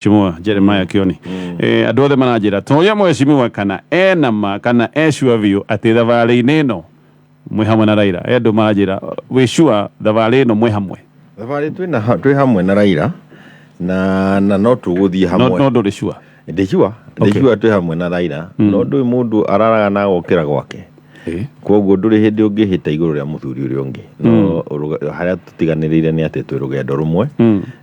Mheshimiwa Jeremiah Kioni. Andũ othe maranjĩra toria mheshimiwa kana ena ma kana e sure biũ atĩ thabarĩ-inĩ ĩno mwĩ hamwe na Raila. Andũ maranjĩra wĩ sure thabarĩ ĩno mwĩ hamwe? Thabarĩ twĩ hamwe na Raila na no tũgũthiĩ hamwe. No ndũrĩ sure? Ndĩ sure, ndĩ sure twĩ hamwe na Raila. No ndũĩ mũndũ araraga na agokĩra gwake. Koguo ndũrĩ hĩndĩ ũngĩhĩta igũrũ rĩa mũthuri ũrĩa ũngĩ. No harĩa tũtiganĩrĩire nĩ atĩ twĩ rũgendo rũmwe.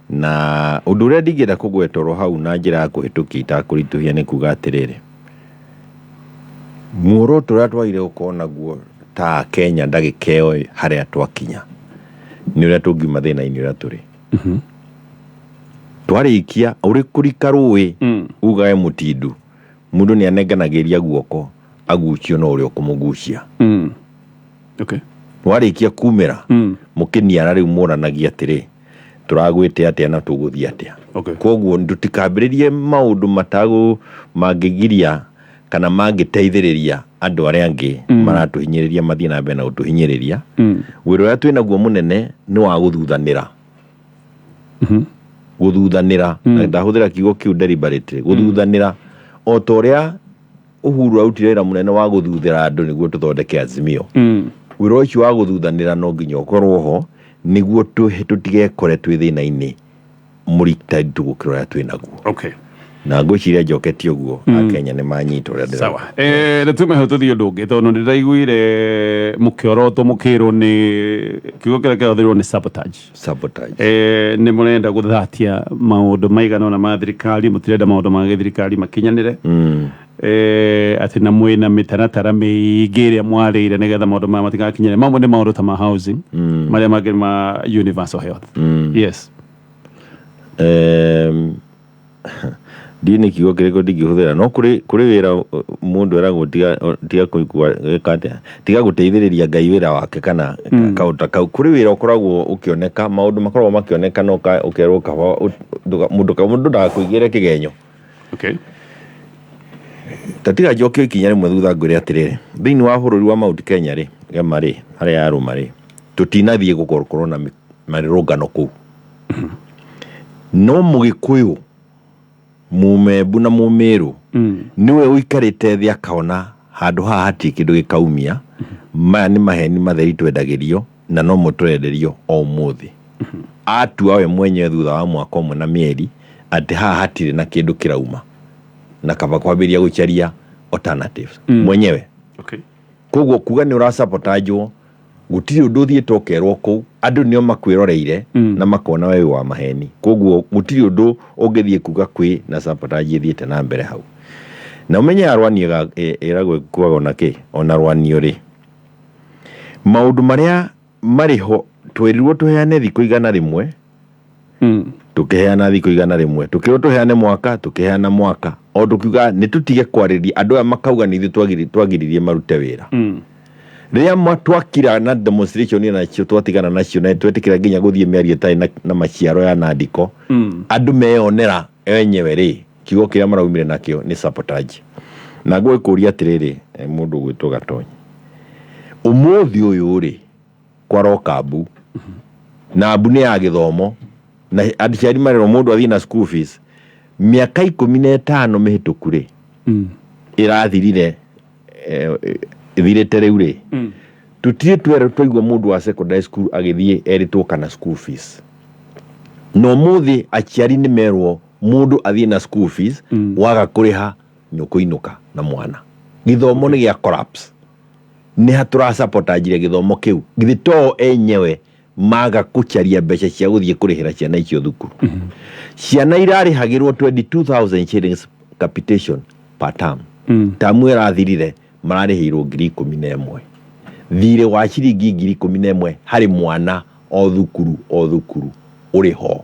Na ũndũ ũrĩa ndingĩenda kũgweta oro hau na njĩra ya kũhĩtũkia itakũritũhia nĩ kuga atĩrĩrĩ, muoroto ũrĩa twagĩrĩire gũkorwo naguo ta Akenya ndagĩka ĩyo harĩa twakinya nĩ ũrĩa tũngiuma thĩna-inĩ ũrĩa tũrĩ. Twarĩkia ũrĩ kũrika rũĩ ugage mũtindu, mũndũ nĩ anenganagĩria guoko agucio no ũrĩa ũkũmũgucia. Warĩkia kumĩra mũkĩniara rĩu mũranagia atĩrĩ, tũragwĩte atĩa na tũgũthiĩ atĩa. Koguo tũtikambĩrĩrie maũndũ matagũ mangĩgiria kana mangĩteithĩrĩria andũ arĩa angĩ maratũhinyĩrĩria mathiĩ na mbere na gũtũhinyĩrĩria. Wĩra ũrĩa twĩ naguo mũnene nĩ wa gũthuthanĩra. Gũthuthanĩra, na ndahũthĩra kiugo kĩu deliberately, gũthuthanĩra o ta ũrĩa Uhuru arutire wĩra mũnene wa gũthuthĩra andũ nĩguo tũthondeke Azimio. Wĩra ũcio wa gũthuthanĩra no nginya ũkorwo ho nĩguo tũtigekore twĩ thĩna-inĩ mũritũ gũkĩra ũrĩa twĩ naguo. Na ngwĩciria njoketie ũguo, Akenya nĩ manyita ũrĩa ndĩrauga. Sawa. Reke tume hau tũthiĩ ũndũ ũngĩ, tondũ nĩ ndĩraiguire mũkĩorotwo mũkĩrwo nĩ kiugo kĩrĩa kĩrahũthĩrwo nĩ sabotage. Sabotage. Nĩ mũrenda gũthatia maũndũ maigana ũna ma thirikari, mũtirenda maũndũ ma gĩthirikari makinyanĩre. Atĩ na mwĩna mĩtaratara mĩingĩ ĩrĩa mwarĩire nĩgetha maũndũ maya matigakinyĩre. Mamwe nĩ maũndũ ta ma housing, marĩa mangĩ ma universal health. Yes. Ndiũĩ nĩ kiugo kĩrĩkũ ndingĩhũthĩra no kũrĩ kũrĩ wĩra mũndũ eragwo tiga tiga kũigua gwĩka atĩa tiga gũteithĩrĩria Ngai wĩra wake kana kaũndũ ta kau. Kũrĩ wĩra ũkoragwo ũkĩoneka, maũndũ makoragwo makĩoneka na ũkerwo kaba mũndũ ndagakũigĩre kĩgenyo. Ta tiga njoke ikinya rĩmwe thutha ngwĩre atĩrĩrĩ, thĩinĩ wa bũrũri wa Mount Kenya rĩ, gema rĩ, harĩa yarũma rĩ, tũtinathiĩ gũkorwo na mĩrũrũngano kũu. No Mũgĩkũyũ, Mũmembu na Mũmĩrũ nĩwe ũikarĩte thĩ akona handũ haha hatirĩ kĩndũ gĩkaumia, maya nĩ maheni matheri twendagĩrio na nomo tũrenderio o ũmũthĩ. Atua we mwenyewe thutha wa mwaka ũmwe na mĩeri atĩ haha hatirĩ na kĩndũ kĩrauma na kaba kwambĩrĩria gũcaria alternatives mwenyewe. Koguo kuga nĩ ũrasabotajwo, gũtirĩ ũndũ ũthiĩte ũkerwo kũu, andũ nĩo makwĩroreire na makona we wĩ wa maheni. Koguo gũtirĩ ũndũ ũngĩthiĩ kuga kwĩ na sabotage ĩthiĩte na mbere hau. Na ũmenye ya rwanio ĩragwo ĩkuaga ona kĩ, ona rwanio rĩ, maũndũ marĩa marĩ ho twerirwo tũheane thikũ 100, tũkĩheana thikũ 100, tũkĩrwo tũheane mwaka, tũkĩheana mwaka, o tũkiuga nĩ tũtige kwarĩria andũ aya makauga nĩ ithuĩ twagiririe marute wĩra. Rĩrĩa twakira na demonstration nacio twatigana nacio na twetĩkĩra nginya gũthiĩ mĩario ĩtarĩ na maciaro ya nandiko, andũ meyonera enyewe rĩ, kiugo kĩrĩa maraumire nakĩo nĩ sabotage. Na ngũgĩkũria atĩrĩrĩ, mũndũ ũgwĩtwo Gatonyi, ũmũthĩ ũyũ rĩ, kwaroka mbu na mbu nĩ ya gĩthomo na aciari marerwo mũndũ athiĩ na school fees mĩaka 15 mĩhĩtũku rĩ, ĩrathirire, ĩthirĩte rĩu rĩ, tũtirĩ twerwo twaigua mũndũ wa secondary school agĩthiĩ erĩtwo kana school fees. Na ũmũthĩ aciari nĩ merwo mũndũ athiĩ na school fees, waga kũrĩha nĩ ũkũinũka na mwana. Gĩthomo nĩ gĩa collapse. Nĩ ha tũrasabotanjire gĩthomo kĩu? Githĩ to enyewe maga kũcaria mbeca cia gũthiĩ kũrĩhĩra ciana icio thukuru? Ciana irarĩhagĩrwo 22,000 shillings capitation per term. Tamu ĩrathirire mararĩhĩirwo 11,000. Thirĩ wa ciringi 11,000 harĩ mwana o thukuru o thukuru ũrĩ ho.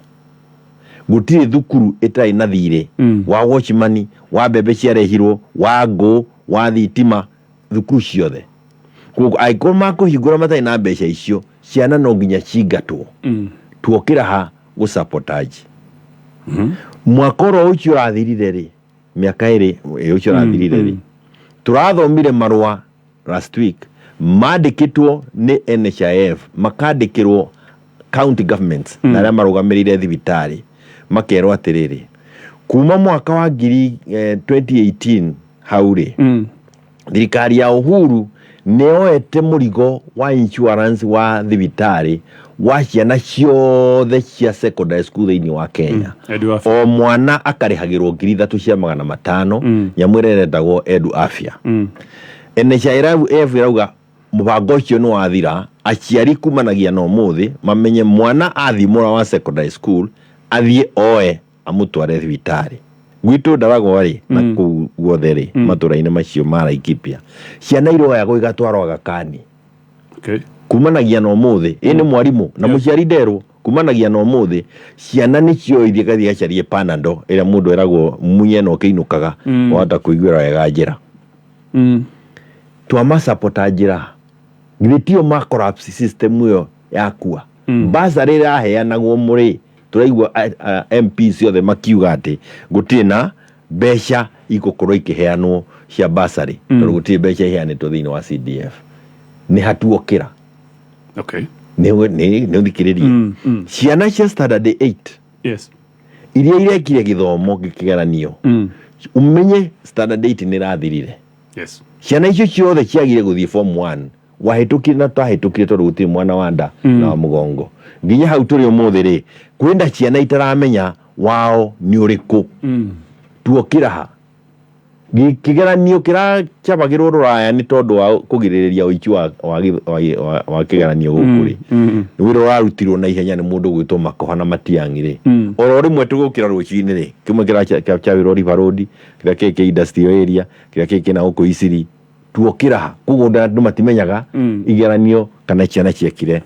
Gũtirĩ thukuru ĩtarĩ na thirĩ wa watchman, wa mbembe ciarehirwo, wa ngũ, wa thitima, thukuru ciothe. Koguo angĩkorwo makũhingũra matarĩ na mbeca icio, ciana no nginya cingatwo. Tuokĩra ha gũ-sabotage. Mwaka oro ũcio ũrathirire rĩ, mĩaka ĩrĩ ũcio ũrathirire rĩ, tũrathomire marũa last week mandĩkĩtwo nĩ NHIF, makandĩkĩrwo county governments na arĩa marũgamĩrĩire thibitarĩ, makerwo atĩrĩrĩ, Kuma mwaka wa ngiri 2018 hau rĩ, thirikari ya Uhuru nĩ yoete mũrigo wa insurance wa thibitarĩ wa ciana ciothe cia secondary school thĩinĩ wa Kenya. Edu Afya. O mwana akarĩhagĩrwo 3,500, nyamũ ĩrĩa ĩretagwo Edu Afya. NHIF ĩrauga mũbango ũcio nĩ wathira. Aciari kumanagia na ũmũthĩ mamenye mwana athiĩ mũra wa secondary school athiĩ oe amũtware thibitarĩ. Gwitũ Ndaragwa rĩ, na kũu guothe rĩ, matũra-inĩ macio ma Laikipia, ciana iroyagwo igatwarwo Aga Khan. Kumanagia na ũmũthĩ ĩ nĩ mwarimũ na mũciari nderwo. Kumanagia na ũmũthĩ ciana nĩcio ithiĩ gathiĩ gacarie Panado ĩrĩa mũndũ eragwo munye na ũkĩinũkaga wahota kũiguĩra wega njĩra. Twamacapota njĩra githĩ tio ma collapse system ĩyo yakua. Basarĩ ĩraheanagwo mũrĩ tũraigua MP ciothe makiuga atĩ gũtirĩ na mbeca igũkorwo ikĩheanwo cia basarĩ, tondũ gũtirĩ mbeca iheanĩtwo thĩinĩ wa CDF. Nĩ hatuokĩra. Nĩ ũthikĩrĩrie, ciana cia standard 8 iria irekire gĩthomo gĩkĩgeranio, ũmenye standard 8 nĩ ĩrathirire. Ciana icio ciothe ciagire gũthiĩ form 1, wahĩtũkire na twahĩtũkire, tondũ gũtirĩ mwana wa nda na wa mũgongo. Nginya hau tũrĩ ũmũthĩ rĩ, kwĩna ciana itaramenya wao nĩ ũrĩkũ. Tuokĩra ha kĩgeranio kĩracabagĩrwo rũraya nĩ tondũ wa kũgirĩrĩria ũici wa kĩgeranio gũkũ rĩ, nĩ wĩra ũrarutirwo na ihenya nĩ mũndũ gwĩtwo Makoha na Matiang'i rĩ. Oro rĩmwe tũgũkĩra rũcinĩ rĩ, kĩmwe kĩracabĩrwo River Road, kĩrĩa kĩngĩ kĩ industrial area, kĩrĩa kĩngĩ kĩna gũkũ Isiri. Tuokĩra ha koguo andũ matimenyaga igeranio kana ciana ciekire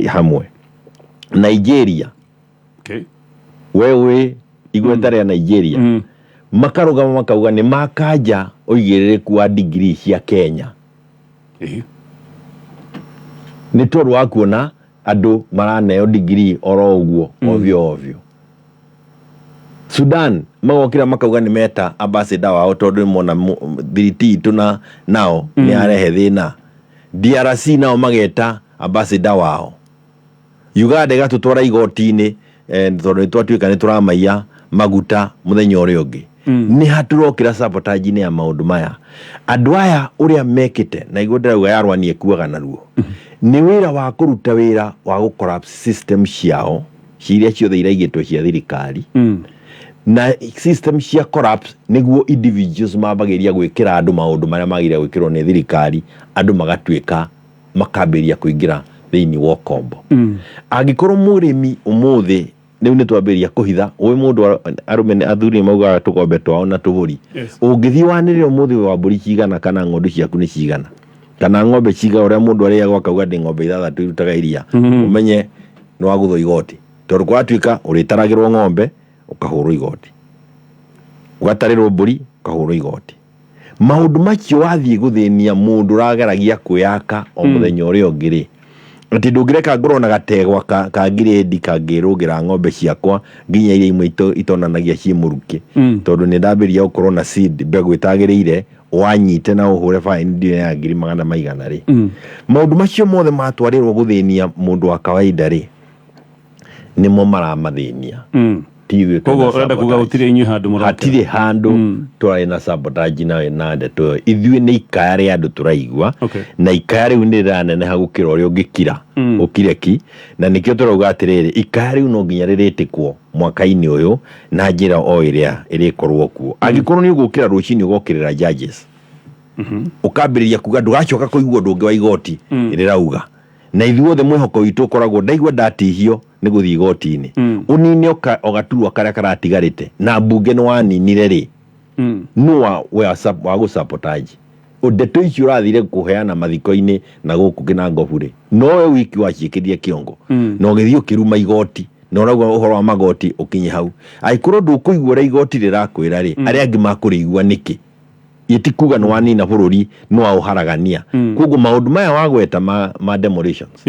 hamwe. Nigeria, we wĩ igweta rĩa Nigeria, makarũgama makauga nĩ makanja ũigĩrĩrĩku wa degree cia Kenya, nĩ tondũ wa kuona andũ maraneo degree oro ũguo ovyo ovyo. Sudan magokĩra makauga nĩ meta ambassador wao tondũ nĩ mona thiriti itũ na nao nĩ yarehe thĩna. DRC nao mageta ambassador wao. Uganda ĩgatũtwara igoti-inĩ tondũ nĩ twatuĩka nĩ tũramaiya maguta mũthenya ũrĩa ũngĩ. Nĩ hatũrokĩra sabotage-inĩ ya maũndũ maya andũ aya ũrĩa mekĩte na iguo ndĩrauga yarwani ĩkuaga naruo. Nĩ wĩra wa kũruta wĩra wa gũ collapse system ciao iria ciothe iraigĩtwo cia thirikari, na system cia collapse nĩguo individuals mambagĩria gwĩkĩra andũ maũndũ marĩa magĩrĩire gwĩkĩrwo nĩ thirikari, andũ magatuĩka makambĩrĩria kũingĩra thĩinĩ wa ũkombo. Angĩkorwo mũrĩmi ũmũthĩ rĩu nĩ twambĩrĩria kũhitha ũĩ mũndũ arũme athuri nĩ maugaga tũgombe twao na tũbũri. Ũngĩthiĩ wanĩrĩre ũmũthĩ wa mbũri cigana kana ng'ondu ciaku nĩ cigana kana ng'ombe cigana, ũrĩa mũndũ arĩagwo akauga ndĩ ng'ombe ithathatũ irutaga iria, ũmenye nĩ wagũthwo igoti, tondũ kwatuĩka ũrĩtaragĩrwo ng'ombe ũkahũrwo igoti, ũgatarĩrwo mbũri ũkahũrwo igoti. Maũndũ macio wathiĩ gũthĩnia mũndũ ũrageragia kwĩyaka o mũthenya ũrĩa ũngĩ rĩ, atĩ ndũngĩreka ngorwo na gategwa ka ngirĩndi kangĩrũngĩra ng'ombe ciakwa nginya iria imwe itonanagia ciĩ mũrukĩ, tondũ nĩ ndambĩrĩria gũkorwo na seed mbegũ ĩtagĩrĩire, wanyite na ũhũre faini ndiũ ya ngiri magana maigana rĩ. Maũndũ macio mothe matwarĩrwo gũthĩnia mũndũ wa kawaida rĩ, nĩmo maramathĩnia, ti ithuĩ twĩna Koguo ũrenda kuga sabotage. gũtirĩ inyuĩ handũ mũrokĩra? Hatirĩ handũ tũrarĩ na sabotage na ndeto ĩyo. Ithuĩ nĩ ikaya rĩa andũ tũraigua, na ikaya rĩu nĩ rĩraneneha gũkĩra ũrĩa ũngĩkira ũkire ki, na nĩkĩo tũrauga atĩrĩrĩ, ikaya rĩu no nginya rĩrĩtĩkwo mwaka-inĩ ũyũ na njĩra o ĩrĩa ĩrĩkorwo kuo. Angĩkorwo nĩ ũgũkĩra rũcinĩ ũgokĩrĩra judges, ũkambĩrĩria kuga ndũgacoka kũigua ũndũ ũngĩ wa igoti rĩrauga, na ithuothe mwĩhoko witũ ũkoragwo ndaigua ndatihio nĩ gũthiĩ igoti-inĩ, ũnine o gaturwa karĩa karatigarĩte na mbunge nĩ waninire rĩ, nũ wa gũ-sabotage ndeto icio ũrathire kũheana mathiko-inĩ na gũkũ kĩnangobu rĩ, nowe wiki waciĩkĩrire kĩongo na ũgĩthiĩ ũkĩruma igoti na ũrauga ũhoro wa magoti ũkinye hau. Angĩkorwo ndũkũigua ũrĩa igoti rĩrakwĩra rĩ, arĩa angĩ makũrĩigua nĩkĩ? Iti kuga nĩ wanina bũrũri, nĩ waũharagania. Koguo maũndũ maya wagweta ma demolitions,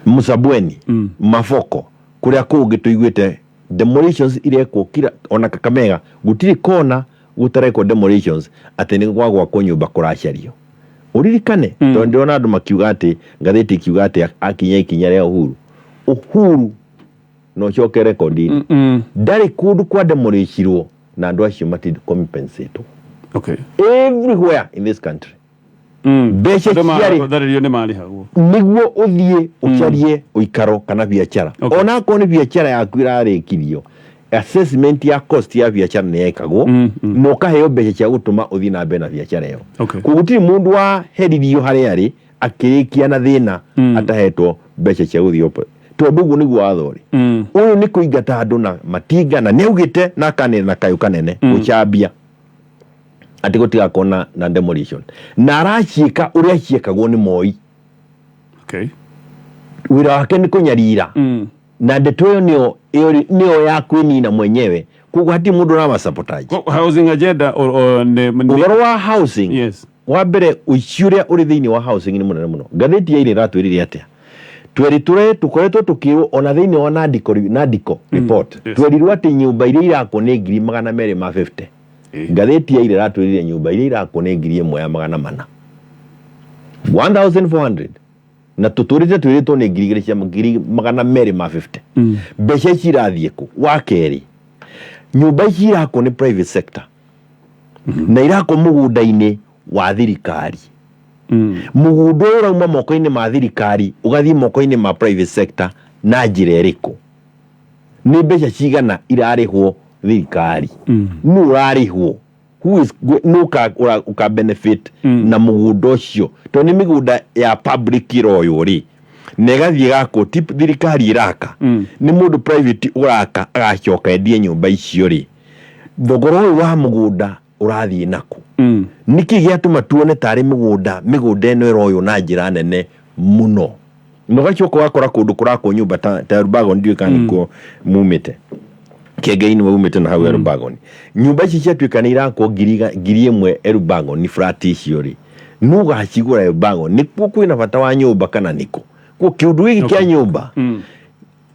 Msabweni, Maboko, kũrĩa kũngĩ tũiguĩte demolitions irekwo kila, ona Kakamega gũtirĩ kona gũtarekwo demolitions, atĩ nĩ gwagwakwo nyũmba kũracario. Ũririkane, tondũ ndĩrona andũ makiuga atĩ ngathĩti ikiuga atĩ akinya ikinya rĩa Uhuru. Uhuru Na ũcoke rekondi-inĩ, ndarĩ kũndũ kwa demolishirwo na andũ acio mati compensate. Everywhere in this country mbeca Andũ ciarĩ matharirio nĩ marĩhagwo. Nĩguo ũthiĩ ũcarie ũikaro kana biacara, ona akorwo nĩ biacara yaku ĩrarĩkirio, assessment ya cost ya biacara nĩ yekagwo na ũkaheo mbeca cia gũtũma ũthiĩ na mbere na biacara ĩyo. Koguo gũtirĩ mũndũ waheririo harĩa arĩ akĩrĩkia na thĩna atahetwo mbeca cia gũthiĩ tondũ ũguo nĩguo watho ũrĩ. Ũyũ nĩ kũingata andũ na matinga, na nĩ augĩte na akanĩrĩra na kayũ kanene gũcambia atĩ gũtigakorwo na demolition, na araciĩka ũrĩa ciĩkagwo nĩ Moi. Wĩra wake nĩ kũnyarira, na ndeto ĩyo nĩyo ya kwĩnina mwenyewe, koguo hatirĩ mũndũ ũrama sabotage. Housing agenda or Ũhoro wa housing, wa mbere, ũici ũrĩa ũrĩ thĩinĩ wa housing nĩ mũnene mũno. Ngathĩti ya ira ĩratwĩrire atĩa? Tweri tũrĩ tũkoretwo tũkĩrwo ona thĩinĩ wa Nandiko report, twerirwo atĩ nyũmba iria irakwo nĩ 250,000. Ngathĩti ya ira ĩratwĩrire nyũmba iria irakwo nĩ 1400, 1400, na tũtũrĩte twĩrĩtwo nĩ ngiri igĩrĩ cia 250,000. Mbeca ici irathiĩ kũ? Wa kerĩ, nyũmba ici irakwo nĩ private sector na irakwo mũgũnda-inĩ wa thirikari. Mũgũnda ũyũ ũrauma moko-inĩ ma thirikari ũgathiĩ moko-inĩ ma private sector na njĩra ĩrĩkũ? Nĩ mbeca cigana irarĩhwo thirikari? Nũ ũrarĩhwo? Who is nũ ũka benefit na mũgũnda ũcio? Tondũ nĩ mĩgũnda ya public ĩroywo rĩ, na ĩgathiĩ ĩgakwo, ti thirikari ĩraka, nĩ mũndũ private ũraka, agacoka endie nyũmba icio rĩ, thogora ũyũ wa mũgũnda ũrathiĩ nakũ? Nĩkĩ gĩatũma tuone tarĩ mĩgũnda ĩno ĩroywo na njĩra nene mũno, na ũgacoka ũgakora kũndũ kũrakwo nyũmba ta Elbagon? Ndiũĩ kana nĩkuo mumĩte, Kĩengei-inĩ waumĩte na hau Elbagon. Nyũmba ici ciatuĩka nĩ irakwo 1000 Elbagon, flat icio rĩ, nũ ũgacigũra Elbagon? Nĩkuo kwĩna bata wa nyũmba kana nĩkũ? Kuo kĩũndũ gĩkĩ kĩa nyũmba,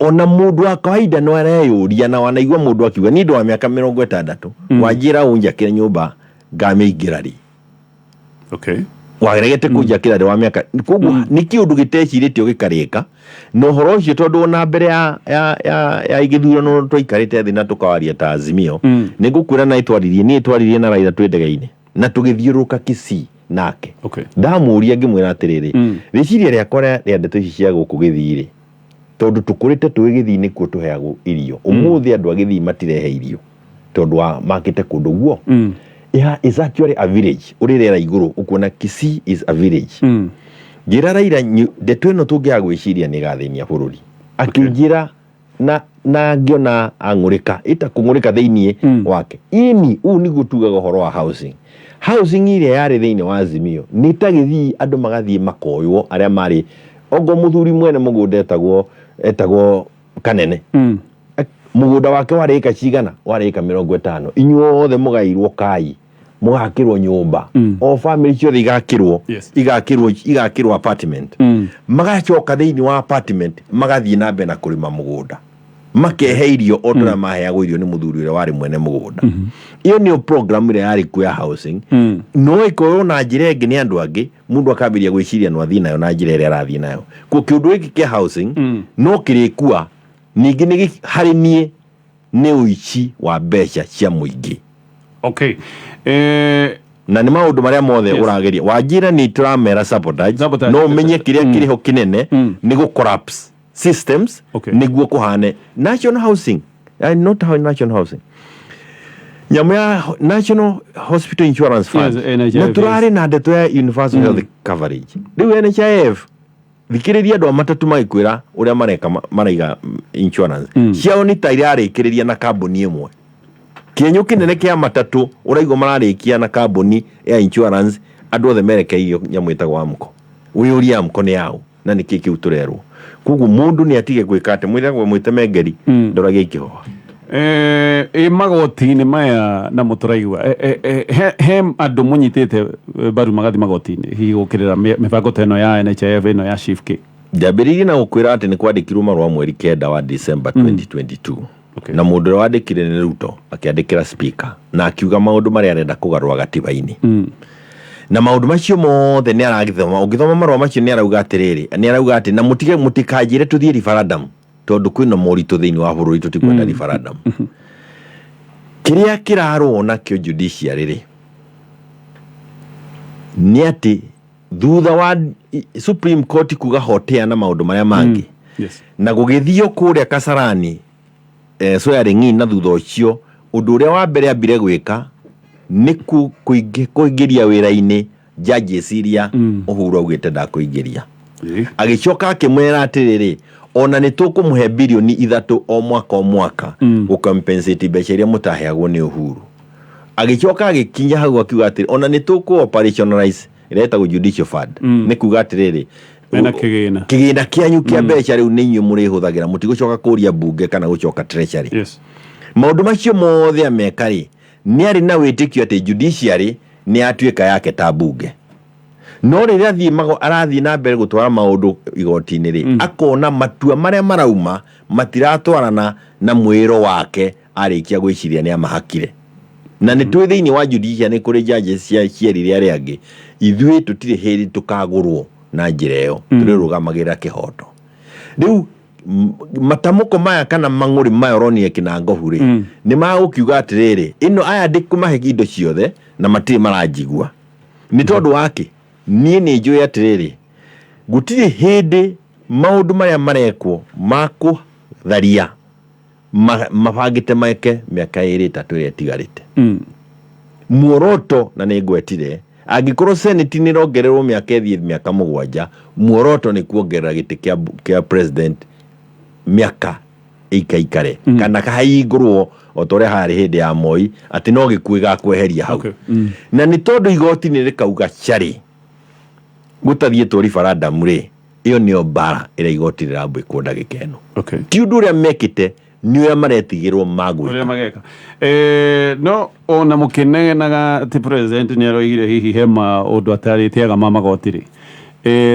ona mũndũ wa kawaida no areyũria, na wanaigua mũndũ akiuga, niĩ ndĩ wa mĩaka 60, wanjĩra ũnjakĩre nyũmba ngamĩingĩra rĩ? Waregete kũnjakĩra ndĩ wa mĩaka. Koguo nĩ kĩũndũ gĩtecirĩtio gĩkarĩka na ũhoro ũcio, tondũ ona mbere ya gĩthurano twaikarĩte thĩ na tũkawaria ta Azimio. Nĩ ngũkwĩra, na twaririe, niĩ twaririe na Raila twĩ ndege-inĩ na tũgĩthiũrũrũka Kisii nake. Ndamũria ngĩmwĩra atĩrĩrĩ, rĩciria rĩakwa rĩa ndeto ici cia gũkũ gĩthii rĩ, tondũ tũkũrĩte tũĩ gĩthii nĩkuo tũheagwo irio, ũmũthĩ andũ a gĩthii matirehe irio tondũ wa makĩte kũndũ guo. Yeah, is actually a village. Ũrĩ rĩera igũrũ ũkuona Kisii is a village. Njĩra Raila, ndeto ĩno tũngĩaga gwĩciria nĩ ĩgathĩnia bũrũri. Akĩnjĩra na ngĩona ang'ũrĩka ĩta kũng'ũrĩka thĩiniĩ wake ini. Ũũ nĩguo tugaga ũhoro wa housing. Housing ĩrĩa yarĩ thĩinĩ wa Azimio nĩ ta gĩthii, andũ magathiĩ makoywo arĩa marĩ ongo mũthuri mwene mũgũnda etagwo Kanene. Mũgũnda wake warĩ ĩka cigana? Warĩ ĩka 50. Inyuothe mũgairwo kai mũgakĩrwo nyũmba, o family ciothe igakĩrwo, igakĩrwo apartment. Magacoka thĩinĩ wa apartment magathiĩ na mbere na kũrĩma mũgũnda, makehe irio o ta ũrĩa maheagwo irio nĩ mũthuri ũrĩa warĩ mwene mũgũnda. Ĩyo nĩyo program ĩrĩa yarĩ kuo ya housing. No ĩkoywo na njĩra ĩngĩ nĩ andũ angĩ, mũndũ akambĩrĩria gwĩciria no athiĩ nayo na njĩra ĩrĩa arathiĩ nayo. Kuo kĩũndũ gĩkĩ kĩa housing no kĩrĩkua ningĩ nĩ harĩ niĩ nĩ ũici wa mbeca cia mũingĩ. Na nĩ maũndũ marĩa mothe ũrageria wanjĩra nĩ tũramera sabotage. Sabotage. No ũmenye kĩrĩa kĩrĩho kĩnene nĩ gũ collapse systems nĩguo kũhane national housing, not how national housing, nyamũ ya National Hospital Insurance Fund. Yes, NHIF. Na tũrarĩ na ndeto ya universal health coverage. Rĩu NHIF, thikĩrĩria andũ a matatũ magĩkwĩra ũrĩa mareka, maraiga insurance ciao nĩ ta irarĩkĩrĩria na kambuni ĩmwe. Kĩenyũ kĩnene kĩa matatũ ũraigua mararĩkia na kambuni ya insurance, andũ othe merekeirio nyamũ ĩtagwo AMCO. Wĩyũrie AMCO nĩ yaũ na nĩkĩ kĩu tũrerwo? Koguo mũndũ nĩ atige gwĩka atĩ mwĩragwo mwĩtemengeri ndoragia ikĩhoha. Ĩ magoti-inĩ maya namo tũraigua he andũ mũnyitĩte mbaru magathi magoti-inĩ hihi gũkĩrĩra mĩbango ta ĩno ya NHIF, ĩno ya SHIF kĩ? Njambĩrĩirie na gũkwĩra atĩ nĩ kwandĩkirwo marũa mweri 9 wa December 2022. Na mũndũ ũrĩa wandĩkire nĩ Ruto, akĩandĩkĩra speaker na akiuga maũndũ marĩa arenda kũgarũra gatiba-inĩ, na maũndũ macio mothe nĩ aragĩthoma. Ũngĩthoma marũa macio, nĩ arauga atĩrĩrĩ, nĩ arauga atĩ na mũtige mũtikanjĩre tũthiĩ referendum. Tondũ kwĩna moritũ thĩinĩ wa bũrũri, tũtikwenda referendum. Kĩrĩa kĩrarũo nakĩo judiciary rĩ, nĩ atĩ thutha wa Supreme Court kuga hotea na maũndũ marĩa mangĩ na gũgĩthio kũrĩa Kasarani, swearing in, na thutha ũcio ũndũ ũrĩa wa mbere ambire gwĩka nĩ kũingĩria wĩra-inĩ judges iria Uhuru augĩte ndakũingĩria. Agĩcoka akĩmwĩra atĩrĩrĩ, ona nĩ tũkũmũhe birioni 3 o mwaka o mwaka gũcompensate mbeca iria mũtaheagwo nĩ Uhuru. Agĩcoka agĩkinya hau akiuga atĩrĩ, ona nĩ tũkũ operationalize ĩrĩa ĩtagwo judicial fund, nĩ kuga atĩrĩrĩ, Mena kĩgĩna. Kĩgĩna kĩanyu kĩa mbeca rĩu nĩ inyuĩ mũrĩhũthagĩra, mũtigũcoka kũria mbunge kana gũcoka treasury. Maũndũ macio mothe ameka rĩ, nĩ arĩ na wĩtĩkio atĩ judiciary nĩ yatuĩka yake ta mbunge. No rĩrĩa athiĩ arathiĩ na mbere gũtwara maũndũ igoti-inĩ rĩ, akona matua marĩa marauma matiratwarana na mwĩro wake. Arĩkia gwĩciria nĩ amahakire, na nĩ tũĩ thĩinĩ wa judiciary nĩ kũrĩ judges cia cierire arĩa angĩ. Ithuĩ tũtirĩ hĩndĩ tũkagũrwo na njĩra ĩyo, tũrĩrũgamagĩrĩra kĩhoto. Rĩu matamũko maya kana mang'ũrĩ maya ũronire kĩnangobu rĩ, nĩ magũkiuga atĩrĩrĩ, ĩno aya ndĩkũmahe indo ciothe na matirĩ maranjigua. Nĩ tondũ wake niĩ nĩ njũĩ atĩrĩrĩ, gũtirĩ hĩndĩ maũndũ marĩa marekwo ma kũtharia mabangĩte meke mĩaka 2 3 ĩrĩa ĩtigarĩte. Muoroto, na nĩ ngwetire, angĩkorwo senate nĩ ĩrongererwo mĩaka ĩthiĩ mĩaka 7, muoroto nĩ kuongerera gĩtĩ kĩa president mĩaka ĩikaikare kana kahingũrwo o ta ũrĩa harĩ hĩndĩ ya Moi, atĩ no gĩkuũ gĩgakweheria hau. Na nĩ tondũ igoti nĩ rĩkauga carĩ gũtathiĩtwo referendum rĩ, ĩyo nĩyo mbara ĩrĩa igoti rĩrambĩkwo ndagĩka ĩno. Ti ũndũ ũrĩa mekĩte, nĩ ũrĩa maretigĩrwo magwĩka. Ũrĩa mageka. No ona mũkĩnegenaga atĩ president nĩ aroigire hihi he maũndũ atarĩteaga ma magoti rĩ,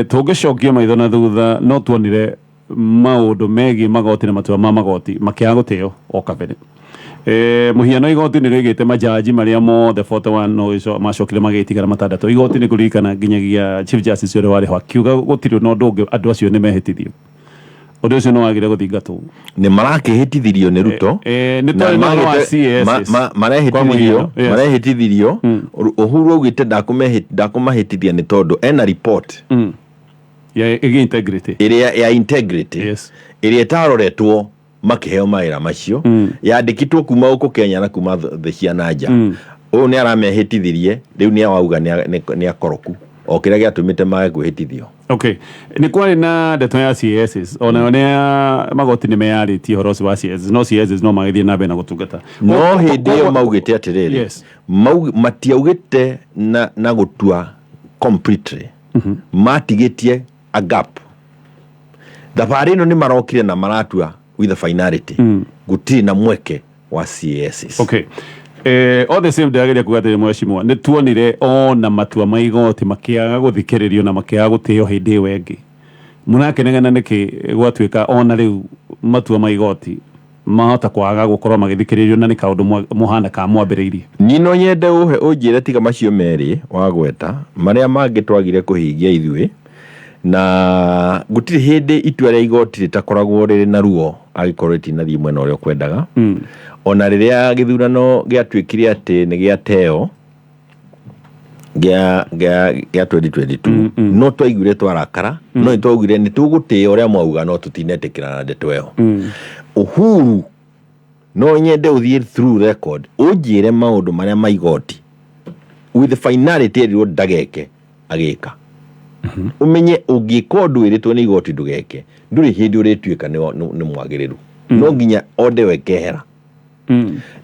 tũngĩcokia maitho na thutha no tuonire maũndũ megiĩ magoti na matua ma magoti makĩaga gũtĩo o kabere. Mũhiano, igoti nĩ rĩgĩte majaji marĩa mothe 41, no macokire magĩtigara matandatũ. Igoti nĩ kũririkana nginyagia Chief Justice ũrĩa warĩ ho akiuga gũtirĩ na ũndũ ũngĩ, andũ acio nĩ mehĩtithio. Ũndũ ũcio nĩ wagire gũthingatwo. Nĩ marakĩhĩtithirio nĩ Ruto. Nĩ Na twarĩ na ũhoro wa CAS. Kwa marehĩtithirio mũhiano, yes. Marehĩtithirio. Uhuru augĩte ndakũmahĩtithia nĩ tondũ ena report Ya ĩgiĩ integrity. Ĩrĩa ya integrity ĩrĩa ĩtaroretwo makĩheo mawĩra macio, yandĩkĩtwo kuma gũkũ Kenya na kuma thĩ cia na nja. Ũyũ nĩ aramehĩtithirie, rĩu nĩ auga nĩ akoroku o kĩrĩa gĩatũmĩte mage kwĩhĩtithio. Okay, nĩ kwarĩ na ndeto ya CASs, onayo nĩ ya magoti nĩ meyarĩtie ũhoro ũcio wa CASs, no CASs no magĩthiĩ na mbere na gũtungata. No hĩndĩ ĩyo maugĩte atĩrĩrĩ, matiaugĩte na gũtua completely, matigĩtie a gap. Thabarĩ ĩno nĩ marokire na maratua with the finality, gũtirĩ na mweke wa CASs. Okay. All the same, ndĩrageria kuga atĩrĩ, mheshimiwa, nĩ tuonire ona matua ma igoti makĩaga gũthikĩrĩrio na makĩaga gũtĩo hĩndĩ ĩyo ĩngĩ. Mũrakenegana nĩkĩ gwatuĩka ona rĩu matua ma igoti mahota kwaga gũkorwo magĩthikĩrĩrio, na nĩ kaũndũ mũhana ka mwambĩrĩirie? Niĩ no nyende ũhe ũnjĩre, tiga macio merĩ wagweta, marĩa mangĩ twagire kũhingia ithuĩ. Na gũtirĩ hĩndĩ itua rĩa igoti rĩtakoragwo rĩrĩ na ruo angĩkorwo rĩtinathiĩ mwena ũrĩa ũkwendaga. Ona rĩrĩa gĩthurano gĩatuĩkire atĩ nĩ gĩateo gĩa 2022, no twaiguire twarakara, no nĩ twaugire nĩ tũgũtĩĩa ũrĩa mwauga, no tũtinetĩkĩra na ndeto ĩyo. Uhuru, no nyende ũthiĩ through record ũnjĩre maũndũ marĩa ma igoti with the finality erirwo ndageke agĩka. Ũmenye ũngĩka ũndũ wĩrĩtwo nĩ igoti ndũgeke, ndũrĩ hĩndĩ ũrĩtuĩka nĩ mwagĩrĩru, no nginya onde yo ĩkehera.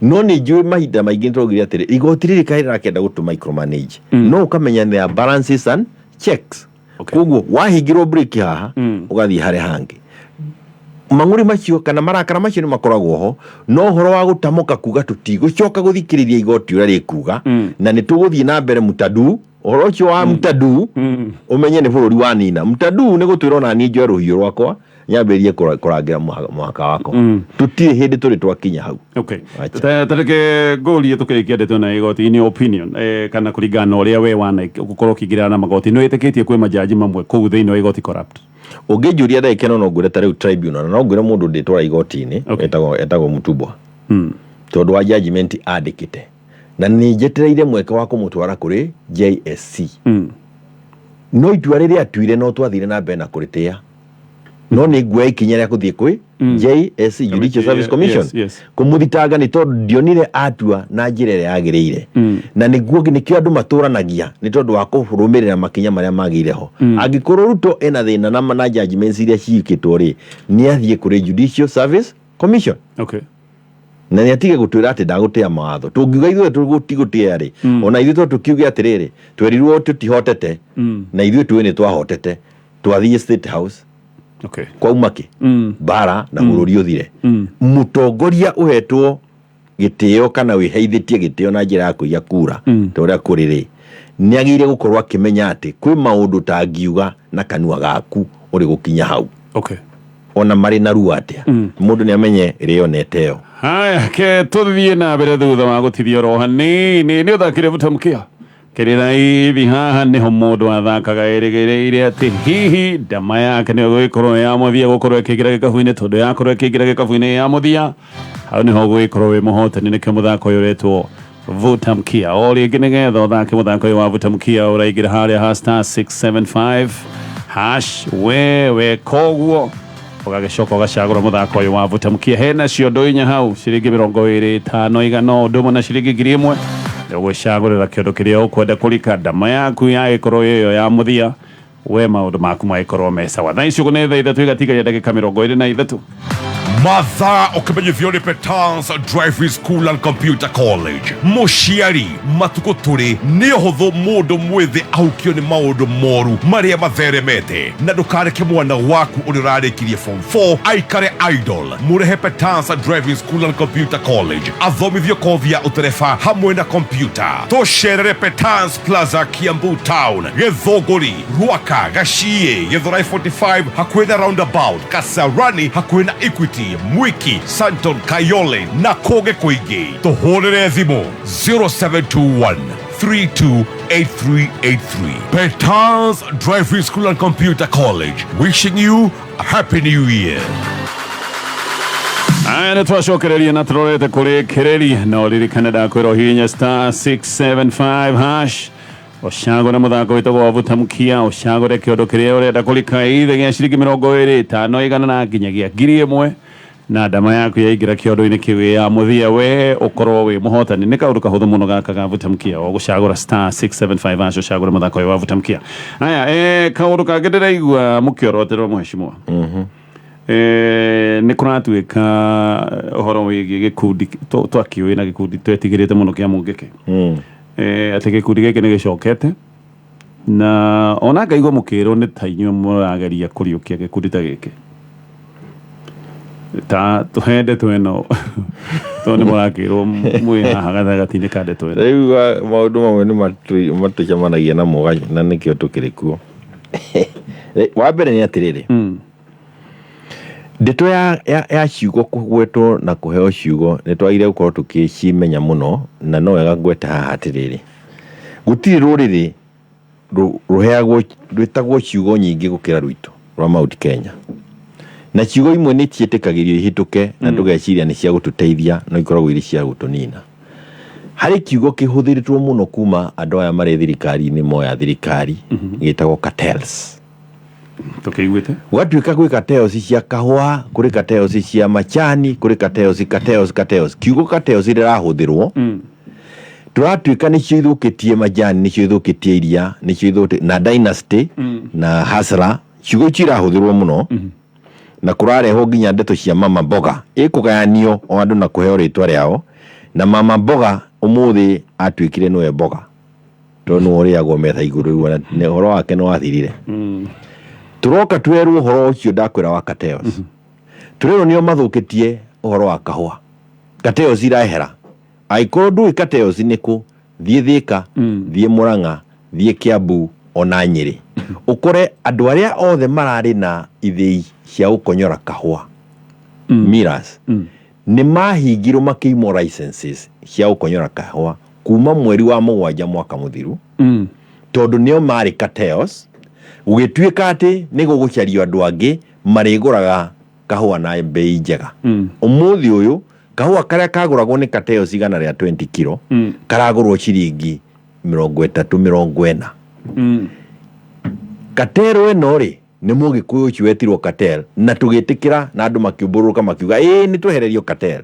No nĩ njũĩ mahinda maingĩ nĩ twaugire atĩrĩ, igoti rĩrĩ kaĩ rĩrakĩenda gũtũ micromanage, no ũkamenya there are balances and checks. Koguo wahingĩrwo break haha, ũgathiĩ harĩa hangĩ. Mang'ũrĩ macio kana marakara macio nĩ makoragwo ho, no ũhoro wa gũtamũka kuga tũtigũcoka gũthikĩrĩria igoti ũrĩa rĩkuga na nĩ tũgũthiĩ na mbere mutadu, ũhoro ũcio wa mutadu, ũmenye nĩ bũrũri wa nina. Mutadu nĩ gũtwĩra ona niĩ njoe rũhiũ rwakwa nyambĩrĩrie kũrangĩra mũhaka wakwa. Tũtirĩ hĩndĩ tũrĩ twakinya hau. Acha. Tareke ngũrie tũkĩrĩkia ndeto na igoti, in your opinion, kana kũringana na ũrĩa we wana gũkorwo ũkĩingĩrana na magoti, nĩ wĩtĩkĩtie kwĩ majaji mamwe kũu thĩinĩ wa igoti corrupt? Ũngĩnjũria ndagĩka ĩno no ngwĩre ta rĩu tribunal, na no ngwĩre mũndũ ndĩtwara igoti-inĩ. Etagwo Mutubwa tondũ wa judgment andĩkĩte, na nĩ njetereire mweke wa kũmũtwara kũrĩ JSC. No itua rĩrĩa atuire no twathire na mbere na kũrĩtĩa, no nĩ nguoya ikinya rĩa kũthiĩ kwĩ JSC, Judicial Service Commission, kũmũthitanga nĩ tondũ ndionire atua na njĩra ĩrĩa yagĩrĩire. Na nĩguo nĩkĩo andũ matũranagia nĩ tondũ wa kũrũmĩrĩra makinya marĩa magĩire ho. Angĩkorwo Ruto ena thĩna na judgments iria ciĩkĩtwo rĩ, nĩ athiĩ kũrĩ Judicial Service Commission na nĩ atige gũtwĩra atĩ ndagũtĩa mawatho. Tũngiuga ithuĩ tũtigũtĩa rĩ, ona ithuĩ to tũkiuge atĩrĩrĩ, twerirwo tũtihotete na ithuĩ tũĩ nĩ twahotete. Twathiĩ State House kwauma kĩ mbara na bũrũri ũthire. Mũtongoria ũhetwo gĩtĩo kana wĩheithĩtie gĩtĩo na njĩra ya kũiya kura ta ũrĩa kũrĩ rĩ, nĩ agĩrĩire gũkorwo akĩmenya atĩ kwĩ maũndũ tangiuga na kanua gaku ũrĩ gũkinya hau ona marĩ na ruo atĩa. Mũndũ nĩ amenye rĩo neteo. Haya, ke tũthiĩ na mbere thutha wa gũtithia oro hanini. Nĩ ũthakire Vuta Mkia. Kĩrĩraithi haha nĩho mũndũ athakaga erĩgĩrĩire atĩ hihi ndama yake nĩyo gũgĩkorwo ya mũthia gũkorwo ĩkĩingĩra gĩkabu-inĩ, tondũ yakorwo ĩkĩingĩra gĩkabu-inĩ ya mũthia, hau nĩho ũgũgĩkorwo wĩ mũhotani. Nĩkĩo mũthako ũyũ ũretwo Vuta Mkia. O rĩngĩ, nĩgetha ũthake mũthako ũyũ wa Vuta Mkia, ũraingĩra harĩa ha *675# wewe, koguo ũgagĩcoka ũgacagũra mũthako ũyũ wa Vuta Mkia. Hena ciondo inya hau, ciringi 25, 100, ũndũ ũmwe na ciringi 1000. Nĩ ũgwĩcagũrĩra kĩondo kĩrĩa ũkwenda kũrika. Ndama yaku yagĩkorwo ĩyo ya mũthia, we maũndũ maku magĩkorwo me sawa. Thaa ici ũguo nĩ thaa 3 igatigaria ndagĩka 23. Mathaa ũkĩmenyithio nĩ Petans Driving School and Computer College. Mũciari, matukũ tũrĩ nĩ ũhũthũ mũndũ mwĩthĩ ahukio nĩ maũndũ moru marĩa matheremete, na ndũkareke mwana waku ũrĩa ũrarĩkirie form 4 aikare idle. Mũrehe Petans Driving School and Computer College athomithio kothi ya ũtereba hamwe na kompyuta. Tũcerere Petans Plaza, Kiambu Town, Gĩthũngũri, Ruaka, Gaciĩ, Gĩthũrai 45 hakuhĩ na roundabout, Kasarani hakuhĩ na Equity, Mwiki, Santon, Kayole na kũngĩ kũingĩ. Tũhũrĩre thimũ 0721 328383. Petals Driving School and Computer College, wishing you a happy new year. Aya, nĩ twacokereria na tũrorete kũrĩ kĩrĩri. No ririkane ndakwĩra ũhihinye *675# ũcagũre mũthako wĩtagwo wa Vuta Mkia, ũcagũre kĩondo kĩrĩa ũrenda kũrika, ithe gĩa ciringi 25, 100 na nginyagia 1000, na ndama yaku yaingĩra kĩondo-inĩ kĩu ya mũthia, we ũkorwo wĩ mũhotani. Nĩ kaũndũ kahũthũ mũno gaka ga Vuta Mkia, o gũcagũra *675# ũcagũre mũthako ũyũ wa Vuta Mkia. Haya, kaũndũ kangĩ ndĩraigua mũkĩoroterwo, mũhecimwa, nĩ kũratuĩka ũhoro wĩgiĩ gĩkundi twakĩũĩ na gĩkundi twetigĩrĩte mũno kĩa Mũngĩkĩ, atĩ gĩkundi gĩkĩ nĩ gĩcokete, na ona ngaigua mũkĩrwo nĩ ta inyuĩ mũrageria kũriũkia gĩkundi ta gĩkĩ. Ta tũhe ndeto ĩno, tondũ nĩ mũrakĩrwo mwĩ haha gatagatĩ-inĩ ka ndeto ĩno. Rĩu maũndũ mamwe nĩ matũcemanagia namo na nĩkĩo tũkĩrĩ kuo. Wa mbere nĩ atĩrĩrĩ, ndeto ya ciugo kũgwetwo na kũheo ciugo nĩ twagĩrĩire gũkorwo tũkĩcimenya mũno, na no wega ngwete haha atĩrĩrĩ, gũtirĩ rũrĩrĩ rũheagwo rwĩtagwo ciugo nyingĩ gũkĩra rwitũ rwa Mount Kenya. Na ciugo imwe nĩ ciĩtĩkagĩrio ihĩtũke na tũgeciria nĩ cia gũtũteithia, no ikoragwo irĩ cia gũtũnina. Harĩ kiugo kĩhũthĩrĩtwo mũno kuma andũ aya marĩ thirikari-inĩ moya thirikari, gĩtagwo cartels. Tũkĩiguĩte. Gwatuĩka gwĩ cartels cia kahũa, kũrĩ cartels cia macani, kũrĩ cartels, cartels, cartels. Kiugo cartels rĩrahũthĩrwo, tũratuĩka nĩcio ithũkĩtie majani, nĩcio ithũkĩtie iria, nĩcio ithũkĩtie na dynasty na hasra. Ciugo icio irahũthĩrwo mũno na kũrarehwo nginya ndeto cia mama mboga ĩkũgayanio o andũ na kũheo rĩtwa rĩao, na mama mboga ũmũthĩ atuĩkire nĩwe mboga tondũ nĩwe ũrĩagwo metha igũrũ rĩu, ona ũhoro wake nĩ wathirire. Tũroka twerwo ũhoro ũcio ndakwĩra wa cartels, tũrerwo nĩo mathũkĩtie ũhoro wa kahũa. Cartels irahera. Angĩkorwo ndũĩ cartels nĩ kũ, thiĩ Thĩka, thiĩ Mũrang'a, thiĩ Kiambu ona Nyĩrĩ, ũkore andũ arĩa othe mararĩ na ithĩi cia gũkonyora kahũa, millers, nĩ mahingirwo makĩimwo licenses cia gũkonyora kahũa kuma mweri wa 7 mwaka mũthiru, tondũ nĩo marĩ cartels. Gũgĩtuĩka atĩ nĩ gũgũcario andũ angĩ marĩgũraga kahũa na mbei njega. Ũmũthĩ ũyũ kahũa karĩa kagũragwo nĩ kateo cigana rĩa 20 kilo karagũrwo ciringi 30 40. Katero ĩno rĩ, nĩ Mũgĩkũyũ ũcio wetirwo cartel, na tũgĩtĩkĩra na andũ makĩũmbũrũrũka makiuga ĩĩ nĩ twehererio cartel.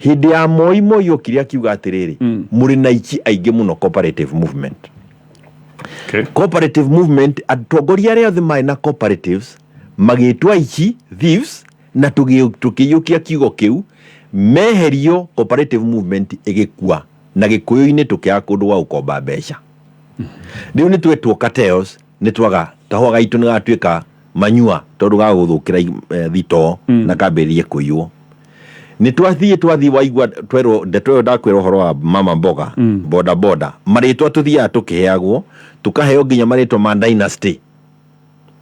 Hĩndĩ ya Moi, Moi okire akiuga atĩrĩrĩ, mũrĩ na aici aingĩ mũno cooperative movement. Cooperative movement, atongoria arĩa othe marĩ na cooperatives magĩtwo aici, thieves, na tũkĩiyũkia kiugo kĩu, meherio, cooperative movement ĩgĩkua, na Gĩkũyũ-inĩ tũkĩaga kũndũ gwa gũkomba mbeca. Rĩu nĩ twetwo cartels, nĩ twaga kahũa gaitũ nĩ gatuĩka manyua tondũ gagũthũkĩra thitoo na kambĩrĩrie kũiywo. Nĩ twathiĩ waigua twerwo ndeto ĩyo, ndakwĩra ũhoro wa mama mboga, boda boda, marĩtwa tũthiaga tũkĩheagwo, tũkaheo nginya marĩtwa ma dynasty,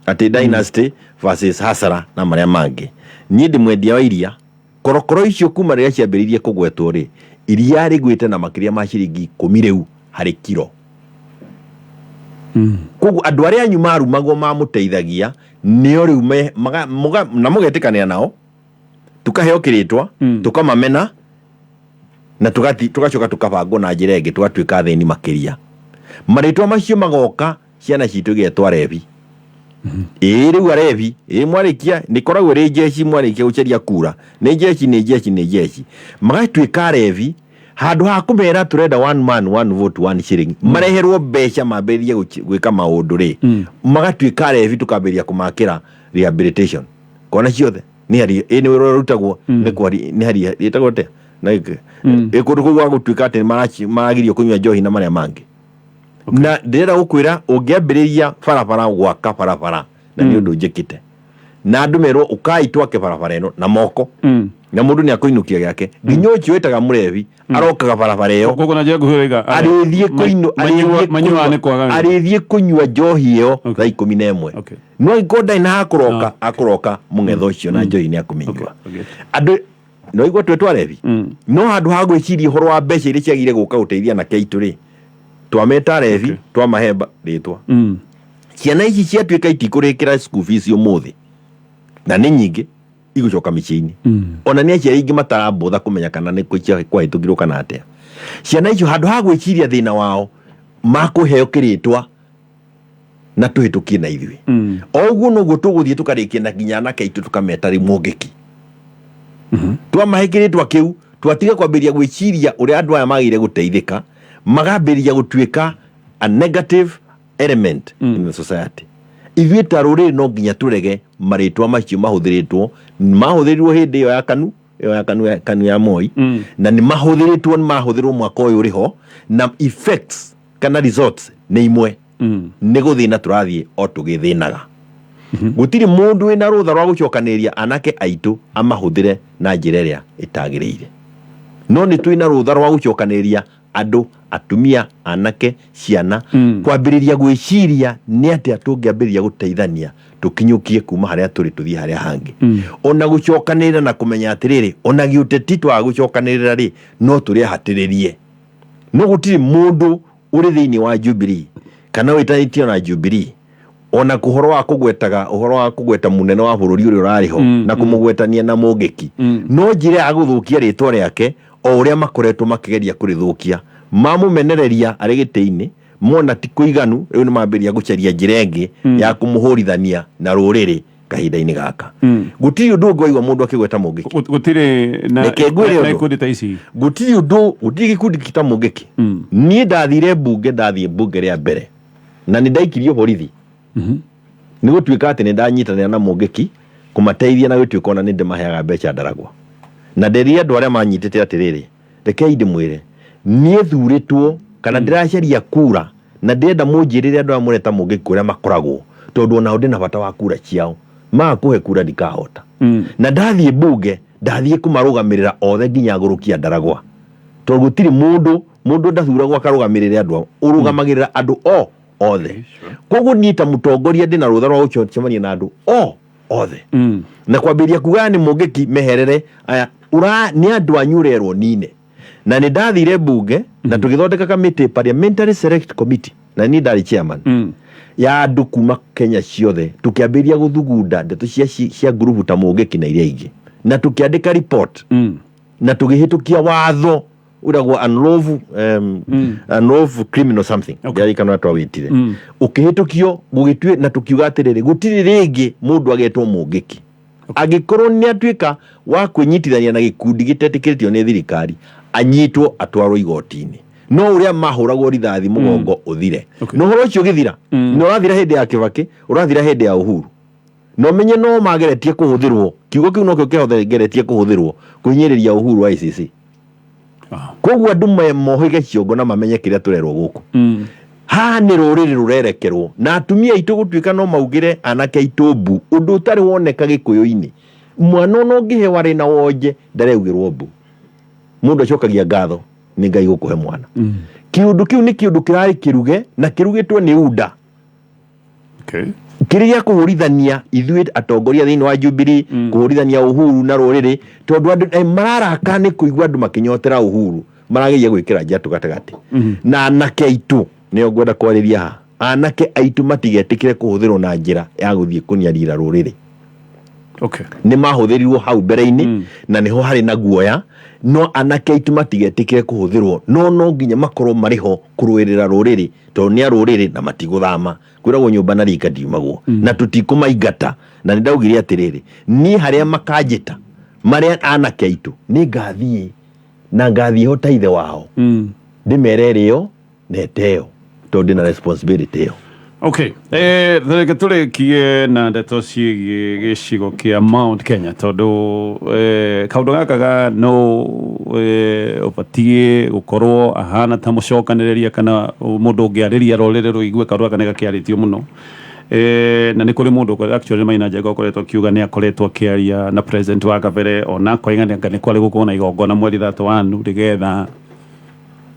atĩ dynasty versus hasara na marĩa mangĩ. Niĩ ndĩ mwendia wa iria. Korokoro icio kuma rĩrĩa ciambĩrĩirie kũgwetwo rĩ, iria rĩgwĩte na makĩria ma ciringi 10 rĩu harĩ kiro. Koguo andũ arĩa anyu marumagwo mamũteithagia nĩo rĩu na mũgetĩkanĩra nao, tukaheo kĩrĩtwa, tũkamamena na tũgacoka tũkabangwo na njĩra ĩngĩ, tũgatuĩka athĩni makĩria. Marĩtwa macio magoka, ciana citũ igetwo arebi. Ĩĩ, rĩu arebi, ĩĩ, mwarĩkia nĩ koragwo ĩrĩ njeci, mwarĩkia gũcaria kura nĩ njeci, nĩ njeci, nĩ njeci, magatuĩka arebi. Handũ ha kũmera tũrenda one man one vote one shilling, mareherwo mbeca mambĩrĩrie gwĩka maũndũ rĩ, magatuĩka arebi, tũkambĩrĩria kũmakĩra rehabilitation kona ciothe. Nĩ hari ĩ nĩ wĩra ũrutagwo nĩ kwari nĩ hari ĩtagwo atĩa na ĩ kũndũ kũu gwa gũtuĩka atĩ maragirio kũnyua njohi na marĩa mangĩ. Na ndĩrenda gũkwĩra, ũngĩambĩrĩria barabara, gwaka barabara, na nĩ ũndũ njĩkĩte, na andũ merwo ũkai twake barabara ĩno na moko, na mũndũ nĩ akũinũkia gĩake, nginya ũcio wĩtaga mũrebi arokaga barabara ĩyo. Koguo na njĩra nguhĩ ũraiga arĩthiĩ kũinũ manyuaga nĩ kwaga wĩra. Arĩthiĩ kũnyua njohi ĩyo thaa 11. No angĩkorwo ndarĩ na hakũroka, akũroka mũng'etho ũcio na njohi nĩ akũmĩnyua. Andũ no igua twetwo arebi, no handũ ha gwĩciria ũhoro wa mbeca iria ciagire gũka gũteithia anake aitũ rĩ, twameta arebi, twamahe rĩtwa. Ciana ici ciatuĩka itikũrĩkĩra school fees ũmũthĩ, na nĩ nyingĩ igũcoka mĩciĩ-inĩ. Ona nĩ aciari aingĩ matarambũtha kũmenya kana nĩ kwahĩtũkirwo kana atĩa. Ciana icio, handũ ha gwĩciria thĩna wao, makũheo kĩrĩtwa na tũhĩtũkie na ithuĩ. O ũguo noguo tũgũthiĩ tũkarĩkia na nginya anake aitũ tũkameta rĩu mũngĩki. Twamahe kĩrĩtwa kĩu, twatiga kwambĩrĩria gwĩciria ũrĩa andũ aya magĩrĩire gũteithĩka, magambĩrĩria gũtuĩka a negative element in the society. Ithuĩ ta rũrĩrĩ no nginya tũrege marĩtwa macio mahũthĩrĩtwo, mahũthĩrirwo hĩndĩ ĩyo ya KANU, ĩyo ya KANU, ya KANU ya Moi, na nĩ mahũthĩrĩtwo, nĩ mahũthĩrwo mwaka ũyũ ũrĩ ho, na effects kana results nĩ imwe. Nĩ gũthĩna tũrathiĩ o tũgĩthĩnaga. Gũtirĩ mũndũ wĩna rũtha rwa gũcokanĩrĩria anake aitũ amahũthĩre na njĩra ĩrĩa ĩtagĩrĩire, no nĩ twĩna rũtha rwa gũcokanĩrĩria andũ, atumia, anake, ciana, kwambĩrĩria gwĩciria nĩ atĩa tũngĩambĩrĩria gũteithania tũkinyũkie kuma harĩa tũrĩ tũthiĩ harĩa hangĩ. Ona gũcokanĩrĩra na kũmenya atĩrĩrĩ, ona gĩũteti twaga gũcokanĩrĩra rĩ, no tũrĩahatĩrĩrie. No gũtirĩ mũndũ ũrĩ thĩinĩ wa Jubilee kana wĩtanĩtio na Jubilee, ona ũhoro wa kũgwetaga, ũhoro wa kũgweta mũnene wa bũrũri ũrĩa ũrarĩ ho na kũmũgwetania na mũngĩki, no njĩra ya gũthũkia rĩtwa rĩake o ũrĩa makoretwo makĩgeria kũrĩthũkia, mamũmenereria arĩ gĩtĩ-inĩ, mona ti kũiganu, rĩu nĩ mambĩrĩria gũcaria njĩra ĩngĩ ya kũmũhũrithania na rũrĩrĩ. Kahinda-inĩ gaka gũtirĩ ũndũ ũngĩ waigua mũndũ akĩgweta mũngĩki. Gũtirĩ na Reke ngwĩre na ũndũ. ikundi ta ici. Gũtirĩ ũndũ, gũtirĩ gĩkundi kita mũngĩki. Niĩ ndathire mbunge, ndathiĩ mbunge rĩa mbere na nĩ ndaikirio borithi nĩ gũtuĩka atĩ nĩ ndanyitanĩra na mũngĩki kũmateithia, na gũtuĩka ona nĩ ndĩmaheaga mbeca ndaragwa, na nderire andũ arĩa manyitĩte atĩrĩrĩ, rekei ndĩmwĩre, niĩ thurĩtwo kana ndĩracaria kura, na ndĩrenda mũnjĩrĩre andũ aya mũreta mũngĩki kũrĩa makoragwo, tondũ onao ndĩna bata wa kura ciao. Maga kũhe kura ndikahota. Na ndathiĩ mbunge, ndathiĩ kũmarũgamĩrĩra othe nginya ngũrũkia ndaragwa, tondũ gũtirĩ mũndũ ndathuragwo akarũgamĩrĩre andũ ao, ũrũgamagĩrĩra andũ o othe. Koguo niĩ ta mũtongoria ndĩna rũtha rwa gũcemania na andũ o othe na kwambĩrĩria kuga nĩ mũngĩki meherere aya ura nĩ andũ anyu ũrerwo nine. Na nĩ ndathire mbunge na tũgĩthondeka kamĩtĩ, parliamentary select committee, na niĩ ndarĩ chairman. Ya andũ kuma Kenya ciothe, tũkĩambĩrĩria gũthugunda ndeto cia ngurubu ta Mũngĩki na iria ingĩ, na tũkĩandĩka report na tũgĩhĩtũkia watho ũragwo unlawful criminal something. Ndirarikana ũrĩa twawĩtire. Ũkĩhĩtũkio gũgĩtue na tũkiuga atĩrĩrĩ, gũtirĩ rĩngĩ mũndũ agetwo Mũngĩki angĩkorwo nĩ atuĩka wa kwĩnyitithania na gĩkundi gĩtetĩkĩrĩtio nĩ thirikari, anyitwo atwarwo igoti-inĩ, no ũrĩa mahũragwo rithathi mũgongo ũthire. Na ũhoro ũcio ũgĩthira, na ũrathira hĩndĩ ya Kĩbakĩ, ũrathira hĩndĩ ya Uhuru, na ũmenye no mageretie kũhũthĩrwo kiugo kĩu nokĩo kĩgeretie kũhũthĩrwo kũhinyĩrĩria Uhuru ICC. Koguo andũ mohĩge ciongo na mamenye kĩrĩa tũrerwo gũkũ. Haha nĩ rũrĩrĩ rũrerekerwo na atumia aitũ gũtuĩka no maugĩre anake aitũ mbu, ũndũ ũtarĩ woneka gĩkũyũ-inĩ. Mwana ona ũngĩheo arĩ na wonje ndareugĩrwo mbu, mũndũ acokagia ngatho nĩ Ngai gũkũhe mwana. Kĩũndũ kĩu nĩ kĩũndũ kĩrarĩ kĩruge na kĩrugĩtwo nĩ UDA kĩrĩ gĩa kũhũrithania ithuĩ atongoria thĩinĩ wa Jubilee, kũhũrithania Uhuru na rũrĩrĩ, tondũ andũ mararaka nĩ kũigua andũ makĩnyotera Uhuru, marageria gwĩkĩra njatũ gatagatĩ. Na anake aitũ nĩo ngwenda kwarĩria haha, anake aitũ matigetĩkĩre kũhũthĩrwo na njĩra ya gũthiĩ kũnyarira rũrĩrĩ. Nĩ mahũthĩrirwo hau mbere-inĩ na nĩho harĩ na guoya, no anake aitũ matigetĩkĩre kũhũthĩrwo, no nginya makorwo marĩ ho kũrũĩrĩra rũrĩrĩ, tondũ nĩ a rũrĩrĩ na matigũthama. Kwĩragwo nyũmba na rika ndiumagwo, na tũtikũmaingata. Na nĩ ndaugire atĩrĩrĩ, niĩ harĩa makanjĩta marĩa anake aitũ, nĩ ngathiĩ na ngathiĩ ho ta ithe wao, ndĩmere ĩrĩo na ĩteo, tondũ ndĩna responsibility ĩyo. Okay, reke tũrĩkie na ndeto ciĩgiĩ gĩcigo kĩa Mount Kenya, tondũ kaũndũ gaka ga no ũbatiĩ gũkorwo ahana ta mũcokanĩrĩria kana mũndũ ũngĩarĩria rũrĩrĩ rũigue. Kaũndũ gaka nĩ gakĩarĩtio mũno, na nĩ kũrĩ mũndũ actually Maina Njenga ũkoretwo akiuga nĩ akoretwo akĩaria na president wa kabere, ona akoiga nĩ kwarĩ gũkorwo na igongona mweri 31 nĩgetha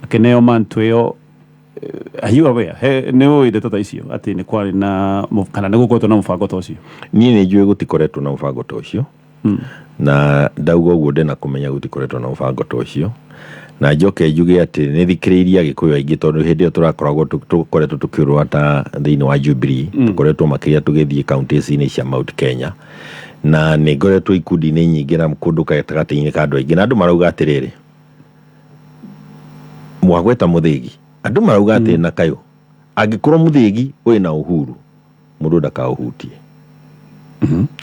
akĩneo mantu ĩyo. Are you aware he nĩ ũĩ ndeto ta icio atĩ nĩ kwarĩ na kana nĩ gũkoretwo na mũbango ta ũcio? Niĩ nĩ njũĩ gũtikoretwo na mũbango ta ũcio, na ndauga ũguo ndĩna kũmenya gũtikoretwo na mũbango ta ũcio. Na njoke njuge atĩ nĩ thikĩrĩirie Agĩkũyũ aingĩ, tondũ hĩndĩ ĩyo tũrakoragwo tũkoretwo tũkĩũrũra ta thĩinĩ wa Jubilee, tũkoretwo makĩria tũgĩthiĩ counties-inĩ cia Mount Kenya, na nĩ ngoretwo ikundi-inĩ nyingĩ na kũndũ gatagatĩ-inĩ ka andũ aingĩ, na andũ marauga atĩrĩrĩ, mwagweta Mũthĩgi, andũ marauga atĩ na kayũ angĩkorwo Mũthĩgi wĩ na Uhuru, mũndũ ndakaũhutie,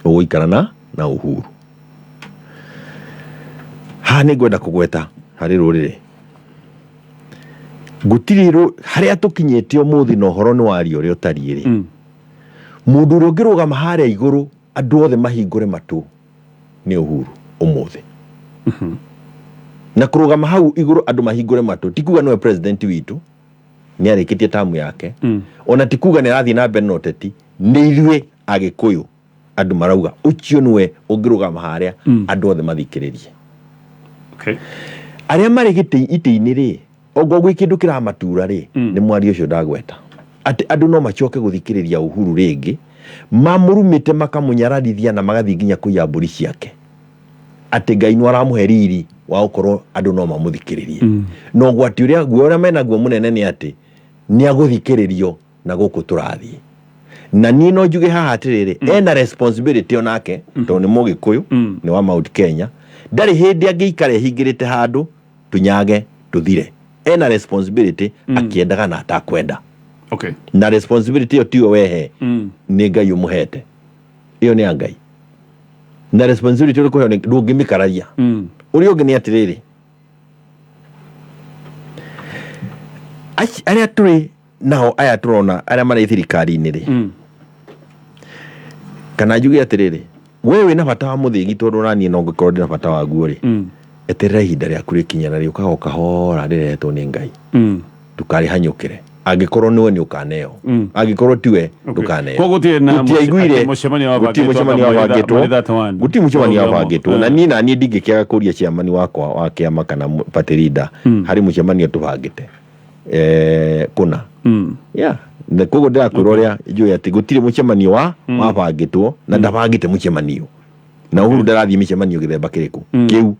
ũgũikara na Uhuru. Haha nĩ ngwenda kũgweta harĩ rũrĩrĩ gũtirĩ harĩa tũkinyĩte ũmũthĩ, na ũhoro nĩ waria ũrĩa ũtariĩ rĩ, mũndũ ũrĩa ũngĩrũgama harĩa igũrũ andũ othe mahingũre matũ nĩ Uhuru ũmũthĩ. Na kũrũgama hau igũrũ andũ mahingũre matũ ti kuga nĩwe president witũ, nĩ arĩkĩtie tamu yake, ona ti kuga nĩ arathiĩ na mbere na ũteti. Nĩ ithuĩ Agĩkũyũ andũ marauga ũcio nĩwe ũngĩrũgama harĩa andũ othe mathikĩrĩrie. Arĩa marĩ gĩtĩ itĩ-inĩ rĩ, ongorwo gwĩ kĩndũ kĩramatura rĩ, nĩ mwario ũcio ndagweta atĩ andũ no macoke gũthikĩrĩria Uhuru rĩngĩ, mamũrumĩte, makamũnyararithia na magathiĩ nginya kũiya mbũri ciake, atĩ Ngai nĩ aramũhe riri wa gũkorwo andũ no mamũthikĩrĩrie. Na ũgwati ũrĩa guoya ũrĩa menaguo mũnene nĩ atĩ nĩ agũthikĩrĩrio na gũkũ tũrathiĩ. Na niĩ no njuge haha atĩrĩrĩ, ena responsibility onake, tondũ nĩ Mũgĩkũyũ, nĩ wa Mount Kenya, ndarĩ hĩndĩ angĩikara ehingĩrĩte handũ tũnyage tũthire. Ena responsibility akĩendaga na atakwenda. Na responsibility ĩyo tiwe wehe, nĩ Ngai ũmũhete, ĩyo nĩ ya Ngai, na responsibility ũrĩ kũheo ndũngĩmĩkararia. Ũrĩa ũngĩ nĩ atĩrĩrĩ, arĩa tũrĩ nao aya tũrona arĩa marĩ thirikari-inĩ rĩ, kana njuge atĩrĩrĩ, we wĩna bata wa Mũthĩgi, tondũ ona niĩ no ngĩkorwo ndĩna bata waguo rĩ, eterera ihinda rĩaku rĩkinye na rĩũkaga o kahora rĩrehetwo nĩ Ngai. Ndũkarĩhanyũkĩre. Angĩkorwo nĩwe nĩ ũkaneo, angĩkorwo tiwe ndũkaneo. Koguo gũtirĩ na Gũtiaiguire atĩ mũcemanio gũtirĩ wabangĩtwo mũcemanio anga mweri wabangĩtwo mweri 31. Gũtirĩ mũcemanio wabangĩtwo, na niĩ ndingĩkĩaga kũria chairman wakwa wa kĩama kana party leader harĩ mũcemanio tũbangĩte kũna. Yeah, na koguo ndĩrakwĩra ũrĩa njũĩ atĩ gũtirĩ mũcemanio wa wabangĩtwo na ndabangĩte mũcemanio, na Uhuru ndarathiĩ mĩcemanio gĩthemba kĩrĩkũ kĩu,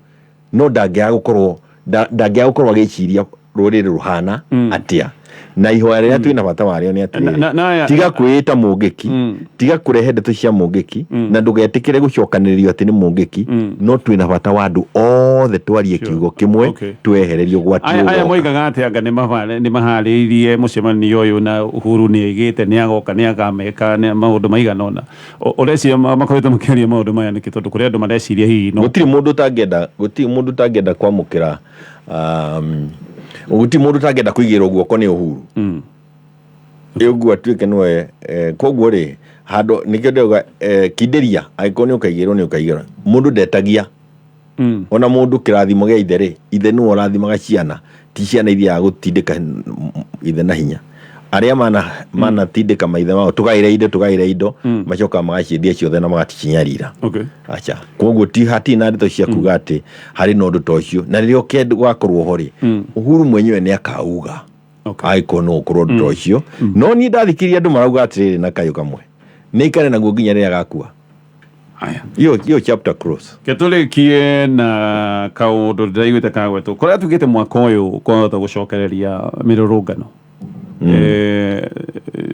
no ndangĩaga gũkorwo agĩciria rũrĩrĩ rũhana atĩa. Na ihoya rĩrĩa twĩna bata warĩo nĩ atĩrĩrĩ, tiga kwĩĩta mũngĩki, tiga kũrehe ndeto cia mũngĩki, na ndũgetĩkĩre gũcokanĩrĩrio atĩ nĩ mũngĩki, no twĩna bata wa andũ othe twarie kiugo kĩmwe, twehererio ũgwati Aya aya ũgoka. Moigaga atĩ anga nĩ maharĩirie mũcemanio ũyũ na Uhuru nĩ aigĩte nĩ agoka, nĩ akameka nĩ maũndũ maigana ũna. Ũreciria makoretwo makĩaria maũndũ maya nĩkĩ? Tondũ kũrĩ andũ mareciria hihi no Gũtirĩ mũndũ ũtangĩenda, gũtirĩ mũndũ ũtangĩenda kwamũkĩra, gũtirĩ mũndũ ũtangĩenda kũigĩrwo guoko nĩ Uhuru. Ĩ ũguo atuĩke nĩwe, koguo rĩ, handũ nĩkĩo ndĩrauga, kindĩria, angĩkorwo nĩ ũkaigĩrwo nĩ ũkaigĩrwo. Mũndũ ndetagia. Ona mũndũ kĩrathimo gĩa ithe rĩ, ithe nĩwe ũrathimaga ciana, ti ciana ithiaga gũtindĩka ithe na hinya. Arĩa manatindĩka maithe mao, tũgaĩre indo, tũgaĩre indo, macokaga magaciendia ciothe na magacinyarira. Aca, koguo ti hatirĩ na ndeto cia kuga atĩ harĩ na ũndũ ta ũcio. Na rĩrĩa ũgakorwo ho rĩ, Uhuru mwenyewe nĩ akauga. Angĩkorwo no ũkorwo ũndũ ta ũcio. No niĩ ndathikĩrĩria andũ marauga atĩrĩrĩ na kayũ kamwe, nĩ aikare naguo nginya rĩrĩa agakua. Haya. Hiyo chapter close. Ke tũrĩkie na kaũndũ ndĩraiguĩte kagwetwo kũrĩa tugĩte mwaka ũyũ kwahota gũcokereria mĩrũrũngano.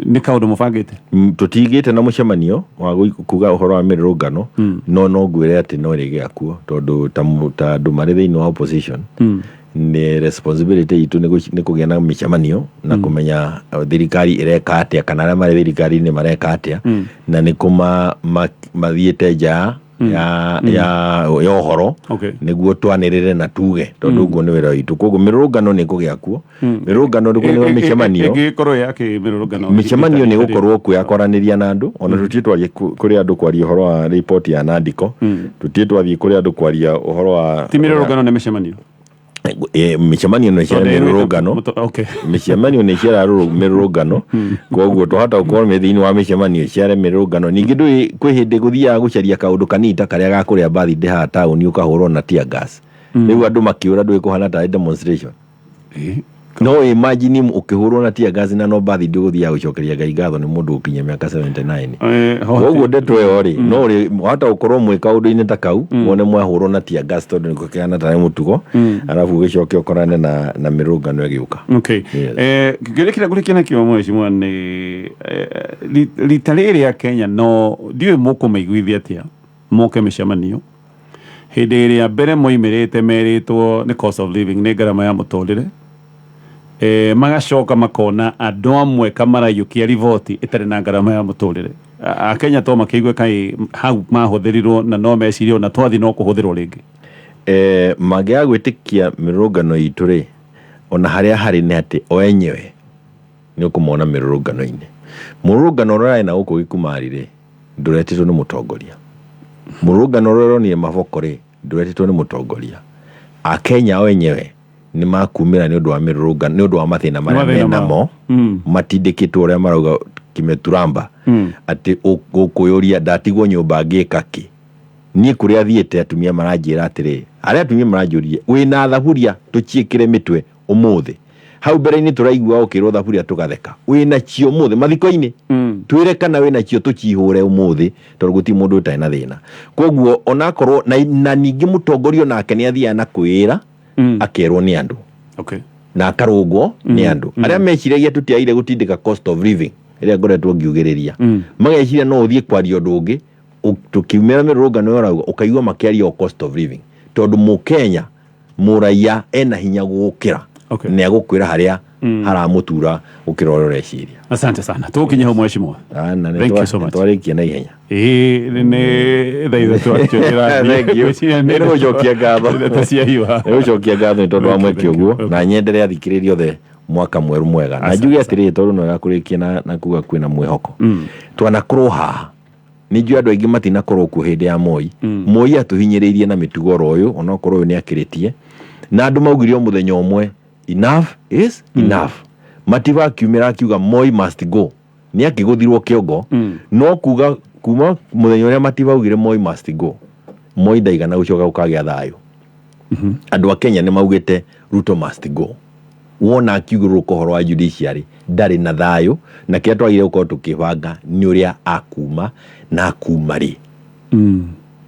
Nĩ kaũndũ mũbangĩte? Tũtigĩte na mũcemanio wa kuga ũhoro wa mĩrũrũngano, no ngwĩre atĩ no ĩrĩgĩa kuo, tondũ ta andũ marĩ thĩinĩ wa opposition, nĩ responsibility itũ nĩ kũgĩa na mĩcemanio na kũmenya thirikari ĩreka atĩa, kana arĩa marĩ thirikari-inĩ mareka atĩa, na nĩ kũ mathiĩte nja ya ũhoro, nĩguo twanĩrĩre na tuge, tondũ ũguo nĩ wĩra witũ. Koguo mĩrũrũngano nĩ ĩkũgĩa kuo, mĩrũrũngano nĩ mĩcemanio. Ĩngĩkorwo ya kĩ mĩrũrũngano? Mĩcemanio nĩ gũkorwo kuo ya kwaranĩria na andũ. Ona tũtirĩ twathiĩ kũrĩ andũ kwaria ũhoro wa ripoti ya Nandiko, tũtirĩ twathiĩ kũrĩ andũ kwaria ũhoro wa Ti mĩrũrũngano, nĩ mĩcemanio. Mĩcemanio nĩ ĩciara mĩrũrũngano. Mĩcemanio nĩ ĩciara mĩrũrũngano, koguo twahota gũkorwo me thĩinĩ wa mĩcemanio ĩciare mĩrũrũngano. Ningĩ ndũĩ, kwĩ hĩndĩ gũthiaga gũcaria kaũndũ kanini ta karĩa ga kũrĩa birthday haha taũni, ũkahũrwo na tear gas, rĩu andũ makĩũra, ndũĩ kũhana tarĩ demonstration. No imagine ũkĩhũrwo na tear gas na no birthday ũgũthiaga gũcokeria Ngai ngatho nĩ mũndũ gũkinyia mĩaka 79. Koguo ndeto ĩyo rĩ, no rĩ wahota gũkorwo mwĩ kaũndũ-inĩ ta kau, wone mwahũrwo na tear gas tondũ nĩko kĩhana tarĩ mũtugo, arabu ũgĩcoke ũkorane na mĩrũngano ĩgĩũka. Yes. Kĩũria kĩrĩa ngũrĩkia nakĩo, mheshimiwa, nĩ rita rĩrĩ a Kenya no ndiũĩ mũkũmaiguithia atĩa moke mĩcemanio hĩndĩ ĩrĩa mbere moimĩrĩte merĩtwo nĩ cost of living, nĩ ngarama ya mũtũrĩre, magacoka makona andũ amwe kamaraiyũkia riboti ĩtarĩ na ngarama ya mũtũrĩre. Akenya to makĩigue kaĩ hau mahũthĩrirwo na no mecirie ona twathi no kũhũthĩrwo rĩngĩ. Mangĩaga gwĩtĩkia mĩrũrũngano itũ rĩ, ona harĩa harĩ nĩ atĩ o enyewe nĩ ũkũmona mĩrũrũngano-inĩ. Mũrũrũngano ũrĩa ũrarĩ na gũkũ Gĩkumari rĩ, ndũretĩtwo nĩ mũtongoria. Mũrũrũngano ũrĩa ũronire Maboko rĩ, ndũretĩtwo nĩ mũtongoria. Akenya o enyewe nĩ makumĩra nĩ ũndũ wa mĩrũrũngano, nĩ ũndũ wa mathĩna marĩa Mathĩna menamo, mao. Matindĩkĩtwo ũrĩa marauga kimeturamba atĩ ũkwĩyũria ndatigwo nyũmba ngĩka kĩ. Niĩ kũrĩa thiĩte atumia maranjĩra atĩrĩ, arĩa atumia maranjũria, wĩna thaburia tũciĩkĩre mĩtwe ũmũthĩ? Hau mbere-inĩ tũraigua ũkĩrwo thaburia tũgatheka. Wĩna cio ũmũthĩ mathiko-inĩ? Twĩre kana wĩna cio tũcihũre ũmũthĩ, tondũ gũtirĩ mũndũ ũtarĩ na thĩna. Koguo onakorwo na ningĩ mũtongoria onake nĩ athiaga na kwĩra, akerwo nĩ andũ na akarũngwo nĩ andũ arĩa meciragia tũtiagire gũtindĩka cost of living ĩrĩa ngoretwo ngiugĩrĩria, mageciria no ũthiĩ kwaria ũndũ ũngĩ. Tũkiumĩra mĩrũrũngano ĩyo ũrauga, ũkaigua makĩaria o cost of living, tondũ mũkenya mũraiya ena hinya gũgũkĩra, nĩ agũkwĩra harĩa haramũtura gũkĩra ũrĩa ũreciria. Asante sana, tũgũkinya hau, mheshimiwa. Ana, Thank you so much. Twarĩkia na ihenya. Ĩĩ, nĩ thaa 3 actually. Thank you. Nĩ gũcokia ngatho. Ndeto ciahiũha. Nĩ gũcokia ngatho nĩ tondũ wa Thank you, mweke thank you. ũguo, na nyendere athikĩrĩria othe mwaka mwerũ mwega, na njuge atĩrĩrĩ, tondũ nĩ wega kũrĩkia na kuga kwĩna mwĩhoko. Twanakorwo haha, nĩ njũĩ andũ aingĩ matinakorwo kuo hĩndĩ ya Moi. Moi atũhinyĩrĩirie na mĩtugo oro ũyũ, onokorwo ũyũ nĩ akĩrĩtie, na andũ maugire o mũthenya ũmwe, enough is enough. Matiba akiumĩra akiuga Moi must go, nĩ akĩgũthirwo kĩongo. No kuga kuma mũthenya ũrĩa Matiba augire Moi must go, Moi ndaigana gũcoka gũkagĩa thayũ. Andũ a Kenya nĩ maugĩte Ruto must go. Wona akiugũrũrũka ũhoro wa judiciary, ndarĩ na thayũ, na kĩrĩa twagĩrĩire gũkorwo tũkĩbanga nĩ ũrĩa akuma na akuma rĩ,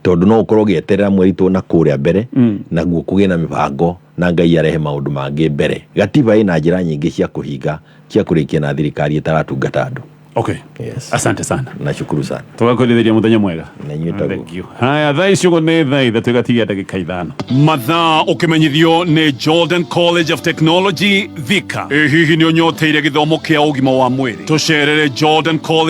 tondũ no ũkorwo ũgĩeterera mweri tũ na kũrĩa mbere, naguo kũgĩe na mĩbango. Na Ngai arehe maũndũ mangĩ mbere. Gatiba ĩna njĩra nyingĩ cia kũhinga, cia kũrĩkia na thirikari ĩtaratungata andũ. Okay. Yes. Asante sana. Nashukuru sana. Tũgakwĩrithĩria mũthenya mwega. Na inyuĩ taguo. Thank you. Haya, thaa ici ũguo nĩ thaa 3 gatigia ndagĩka 5. Mathaa ũkĩmenyithio nĩ Jordan College of Technology, Thika. Ĩ hihi nĩ ũnyoteire gĩthomo kĩa ũgima wa mwĩrĩ? Tũcerere Jordan College.